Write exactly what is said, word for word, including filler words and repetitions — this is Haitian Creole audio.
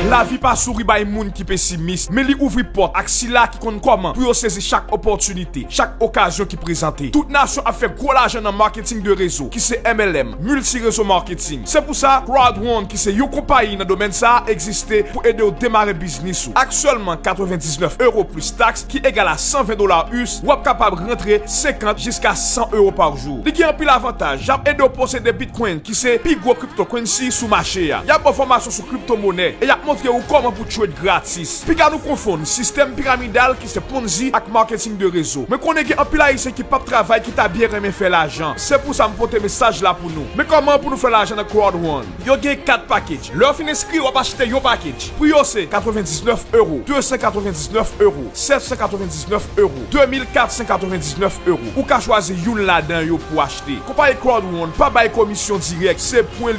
Lavi pa souri bay moun ki pesimis, men li ouvri pòt ak sila ki konn kòman pou yo sezi chak opòtinite, chak okazyon ki prezante. Tout nasyon ap fè gwo lajan nan maketing de rezo, ki se M L M, Multi Rezo Marketing. Se pou sa, Crowd One, ki se yon konpayi nan domèn sa a, egziste pou ede w demare biznis ou. Aktyèlman, katrevendiznèf euro plis taks, ki egal a san ven dola U S, w ap kapab rantre senkant jiska san euro pa jou. Li gen anpil avantaj. Y ap ede w posede Bitcoin, ki se pi gwo cryptocurrency sou mache a. Y ap ba w fòmasyon sou kriptomonè e y ap montre w kòman pou trade gratis. Piga nou konfonn sistèm piramidal ki se Ponzi ak maketing de rezo. Mwen konnen gen anpil Ayisyen ki p ap travay ki ta byen renmen fè lajan. Se pou sa m pote mesaj la pou nou. Men kòman pou nou fè lajan nan Crowd One? Yo gen kat package. Lè w fin enskri, w ap achte yon package. Pri yo se katrevendiznèf euro, de san katrevendiznèf euro, sèt san katrevendiznèf euro, de mil kat san katrevendiznèf euro. Ou ka chwazi youn ladan yo pou achte. Konpayi Crowd One pa bay komisyon dirèk, se pwen li